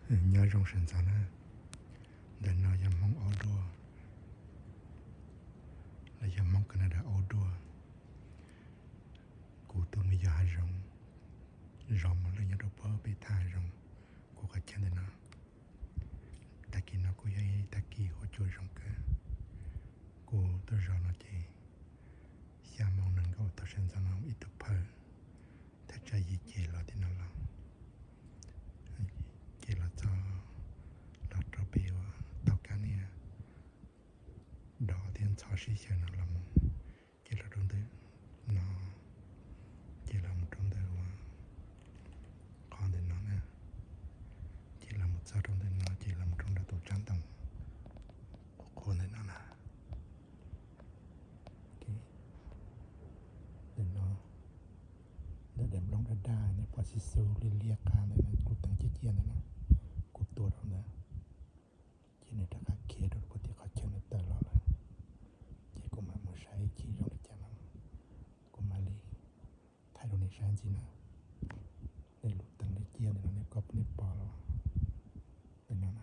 Nyob zoo sawv ntxov na, ntawm no yog Hmoob Auj Duaj, los yog Hmoob Canada Auj Duaj. Kuv tuaj mus yos hav zoov, zov mos lwj nyob rau pem thaj hav zoov, kuv qhov chaw ntawm no. Tag kis no kuj yog ib tag kis huab cua zoo kawg. Kuv tuaj zov no ces xya moo nees nkaum thaum sawv ntxov no ib tug phaw thaj tsam yim ces los tim no los, ces los txog, los rau pem uas tau kab niag dov thiab ntxhov sib xyaw no los mus, ces los rau ntawm no, ces los mus rau ntawm uas qhov ntawm no na, ces los mus txog rau ntawm no ces los mus rau nram tus tsab ntoo qhuav qhuav ntawm no na. Ntawm no, ntawm daim nplooj daj daj nej pom xib xub liab liab qab ntawm no, kuv teev ciaj ciaj ntawm no, kuv tua rau ntawd, ces nws rov qab khiav rau puag tim qhov chaw nws tawm los lawm. Ces kuv mam mus saib ib chim zoo li cas no, kuv mam li thaij rau nej saib ntxiv na. Nej lub teev liab ciaj ntawm no nej koj puas nej pom los ntawm no na.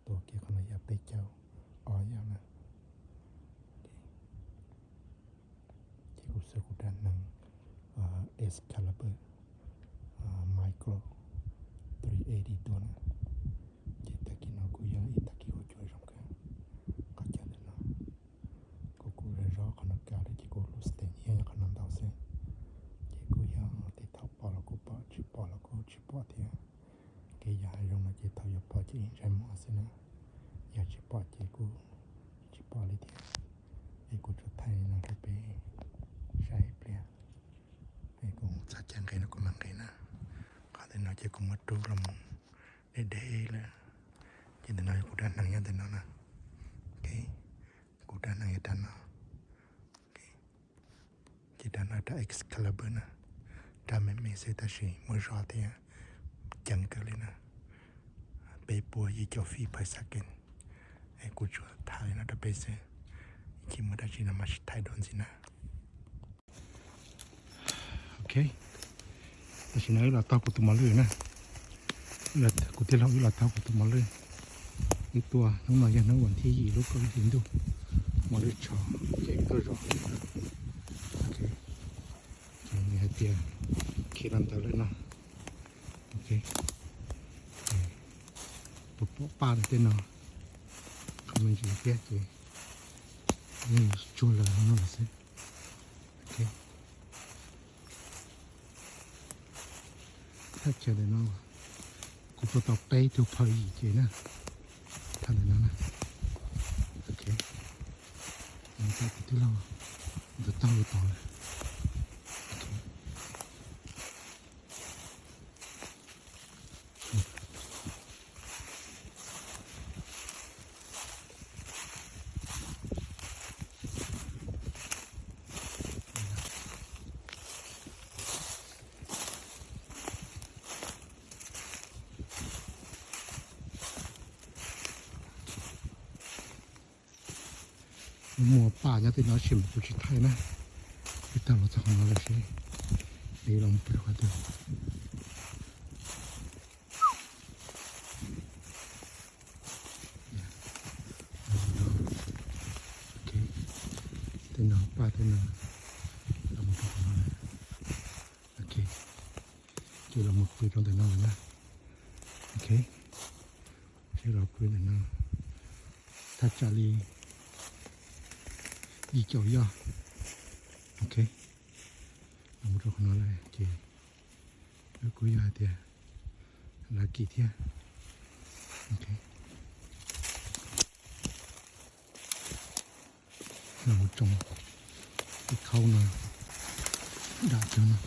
Tua kiag qhov no yog peb caug ob yog na. Ces kuv xuas kuv rab hneev Excalibur Micro three eighty tua na. Ces tag kis no kuj yog ib tag kis huab cua zoo kawg. Qhov chaw ntawm no kuv kuj zov qhov no kawg lawm ces kuv lub stem yog qhov no ntau xwb. Ces kuj yog tej thaum pom los kuj pom, tsis pom los kuj tsis pom thiab. Kev yos hav zoov no ces thaum yuav pom ces ib ntsais muag xwb na, yog tsis pom ces kuj tsis pom li thiab. Es kuv tsuas thaij no rau peb saib ib pliag, es kuv txog caij nqes no kuv mam nqes na. Qhov ntawm no ces kuv muab rub los mus deb deb lawm, ces ntawm no yog kuv rab hneev nyob ntawm no na. Kuv rab hneev yog rab no. Ces rab no rab Excalibur na, rab me me xwb tab sis muaj zog thiab ceev kawg li na, peb puas yim caum feet per second. Es kuv tsuas thaij li no rau peb xwb, ib chim muaj dab tsi no mam sib thaij dua ntxiv na. Ok, tam sim no wb los taug kuv tus mos lwj na. Kuv tij laug wb los taug kuv tus mos lwj. Wb tuaj hnub no yog hnub vas thib yim lub kaum ib hlis ntuj, mos lwj tsho, ces wb tuaj zov. Ok, nws hais tias khi los ntawd lawm no. Ok, puas pom paj tej no, qhov me ntsis thiab ces yeej tsuag lawm no lawm xwb. Ok, thaj chaw ntawm no kuv tua tau peb tug phaw yim ces na, thaj ntawm no na. Ok, tau kuv tij laug ntawd taug tod lawm. Muaj paj nyob tej no tab sis mas kuv tsis thaij na, wb taug los txog qhov no lawm seb wb los mus pw qhov twg. Ok, tej no paj tej no, los mus rau qhov no. Ok, ces los mus pw rau ntawm no lawm na. Ok, seb los pw ntawm no thaj tsam li yim caum yoj. Ok, los mus rau qhov no lawm ces kuj yog hais tias lucky thiab. Ok, los mus tsoo ib khaub no dam cov no.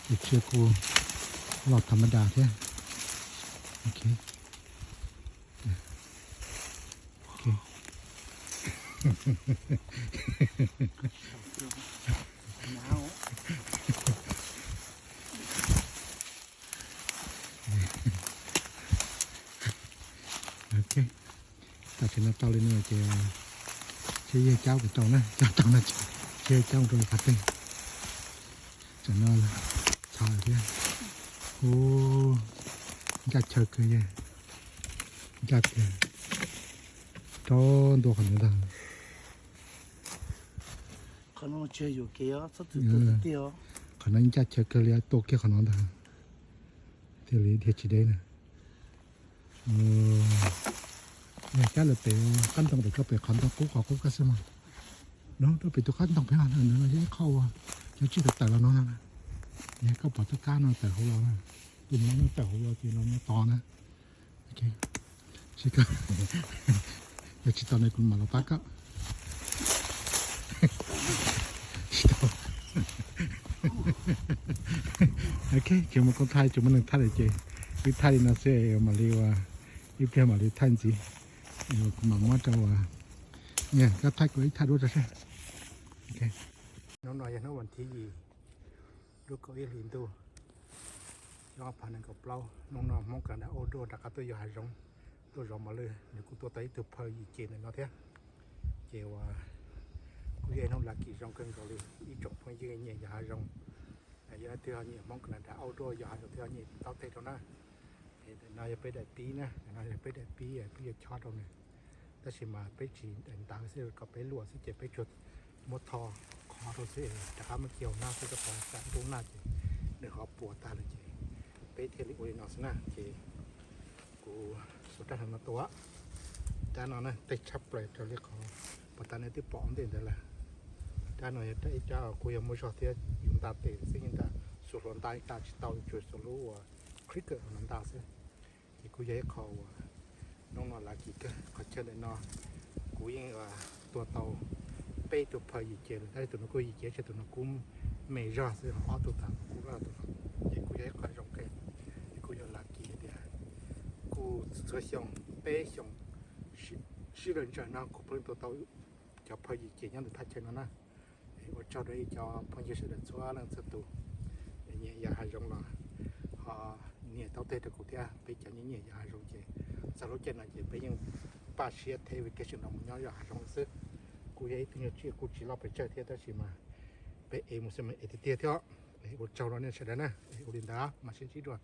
Ces tsiaj kuj loj tham ma das thiab. Ok, ok. Ok, tam sim no tau li no ces seb yawg cab kuv rau na, cab rau no ces Cab mus rau qhov twg? Tam no txhav thiab. Ub, ncaj chaw kawg, ncaj tiag, rau ntua qhov ntawd ntag. Qhov no ncaj chaw kawg li, tua kiag qhov no ntag. Thiaj li dhia tsis deb na. Yog cab lawm pem qab ntoo pem koj pem qhov ntoo qub qhov qub koj xwb mas. No rau pem tus qab ntoo pem no, no yog ib qho uas cov tsiaj tawm tawm los no na. Yog koj pom tus kab no tawm hauv los, tus mov no tawm hauv los ces los no tod na. Yog tsis tau ne kuv mam los pab koj. Ok, tsis muaj koob thaij, tsis muaj neeg thaij lawm ces wb thaij li no xwb mam li ua, ib pliag mam li thaij ntxiv. Kuv mam muab rau, koj thaij kuv ib thaij duab rau seb. Hnub no yog hnub vas thib yim lub kaum ib hlis ntuj xyoo ob phav nees nkaum plaub. Hnub no Hmoob Canada Outdoor rov qab tuaj yos hav zoov, tuaj zov mos lwj, nws kuj tua tau ib tug phaw yim ces ntawm no thiab. Ces uas kuj yog ib hnub lucky zoo kawg nkaus li, ib tsoom phooj ywg nyiam yos hav zoov, yog leej twg ho nyiam Hmoob Canada Outdoor yos hav zoov thiab ho nyiam taub teg rau na. Ntawm no yog peb daim pib na, ntawm no yog peb daim pib, peb yuav chob rau nws. Tab sis mas peb tsis daim ntawv xwb, kom peb luam xwb ces peb tsuas muab tho qhov rau xwb, rov qab muab ci hauv nab xwb, rau qhov tsam ntuj nag ces nws ho puas tag lawm ces peb thiaj li ua li no xwb na. Ces kuv xuas rab hneev no tua. Rab no na tej tshaj plaws raws li qhov puas tas nej twb pom ua ntej ntawd lawm. Rab no yog rab ib rab kuj yog muaj zog thiab, yus nta tes xwb yeej nta, xuas hluav ntav ib tas tsis tau, tsuas xuas lub uas clicker no nta xwb. Ces kuj yog ib qho uas hnub no lucky kawg. Qhov chaw ntawm no kuv yeej tua tau peb tug phaw yim ces lawm, tab sis tus no kuj yim ces, tab sis tus no kuj me zog xwb, ob tug tas kuj zog tus no. Ces kuj yog ib qho zoo kawg, ces kuj yog lucky hais tias kuj txhua xyoo, peb xyoo sib law ntsawg no kuv pheej tua tau cov phaw yim ces nyob ntawm thaj chaw no na. Ua tsaug rau ib cov phooj ywg sawv daws txhua leej txhua tus nyiam yos hav zoov los ho nias taub teg rau kuv thiab. Peb cov nyiam nyiam yos hav zoov ces txog lub caij no ces peb yeej npaj siab thiab vacation no mus nyob yos hav zoov xwb. Kuj yog ib tug nyuag tsiaj kuj tsis loj pes tsawg thiab tab sis mas peb ev mus xwb mas ev tiag tiag thiab. Ua tsaug rau nej sawv daws na, ua li ntawd mas sib ntsib dua.